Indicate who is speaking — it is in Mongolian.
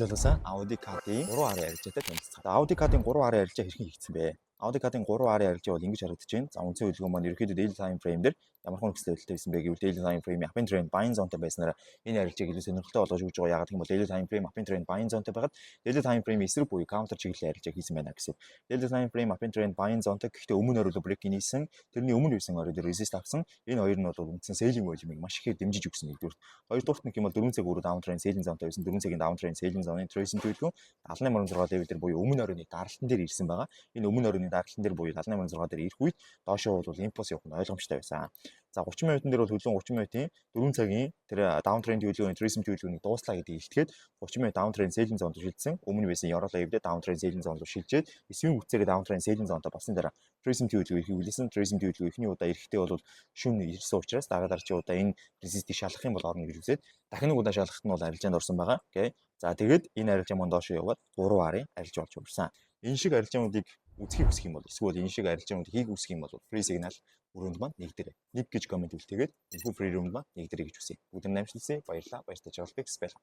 Speaker 1: Залуусаа, Audi CAD-ийн 3 R-ын арилжаатай танилцгаа. Audi CAD-ийн 3 R-ын арилжаа хэрхэн хийгдсэн бэ? Audi CAD-ийн 3 R-ын арилжаа бол ингэж харагдаж байна. За, үндсэн хөдөлгөөн маань ерөнхийдөө daily time frame дээр ямар хүн нөхцөл байдалтай байсан бэ гэвэл daily time frame up trend buying zone-тай байснараа энэ арилжааг илүү сонирхолтой болгож өгч байгаа. Яагаад гэх юм бол daily time frame up trend buying zone-тай байгаад daily time frame эсрэг буюу counter чиглэлийн арилжаа хийсэн байна гэсэн. Daily time frame up trend buying zone-тай, гэхдээ өмнө орой break хийсэн. Тэрний өмнө байсан орой дээр resist авсан. Энэ хоёр нь бол үндсэн selling volume-ыг маш ихээр дэмжиж өгсөн нэгдүгээр. Хоёрдугаарт нэг юм бол 4 цаг өөрөө down trend selling zone-тай байсан. 4 цагийн down trend selling zone-ы tracing төлөвлөгөө 78.6 level дээр буюу өмнө оройны даралтан дээр ирсэн байгаа. Энэ өмнө оройны даралтан дээр буюу 78.6 дээр ирэх үед доошоо бол импульс явах нь ойлгомжтой байсан. За, 30 минутын дээр бол хөдөлгөөн 30 минутын 4 цагийн тэр down trend төлөвлөгөөний tracing төлөвлөгөөнийг дууслаа гэдгийг илтгэхэд 30 минут down trend selling zone руу шилжсэн. Өмнө байсан ёроолоо эвдээ down trend selling zone руу шилжээд swing бүтцээрээ down trend selling zone-той болсон дараа tracing төлөвлөгөө эрхийг хүлээсэн. Tracing төлөвлөгөө эхний удаа эрэхтэй бол шүн ирсэн учраас дараа дараагийн удаа энэ resist-ийг шалгах юм бол орно гэж үзээд дахин нэг удаа шалгахт нь бол арилжаанд орсон байгаа. Окей. За, тэгээд энэ арилжаа маань доошоо яваад 3 R-ын арилжаа болж урсан. Энэ шиг арилжаануудыг үзэхийг хүсэх юм бол эсвэл энэ шиг арилжаануудыг хийх хүсэх юм бол free signal өрөөнд маань нэг дээрээ нэг гэж comment үлдээгээд энэхүү free room маань нэг дээрээ гэж хүсье. Бүгд нь амжилтсан, баярлалаа. Баяртай чиглэл байлаа.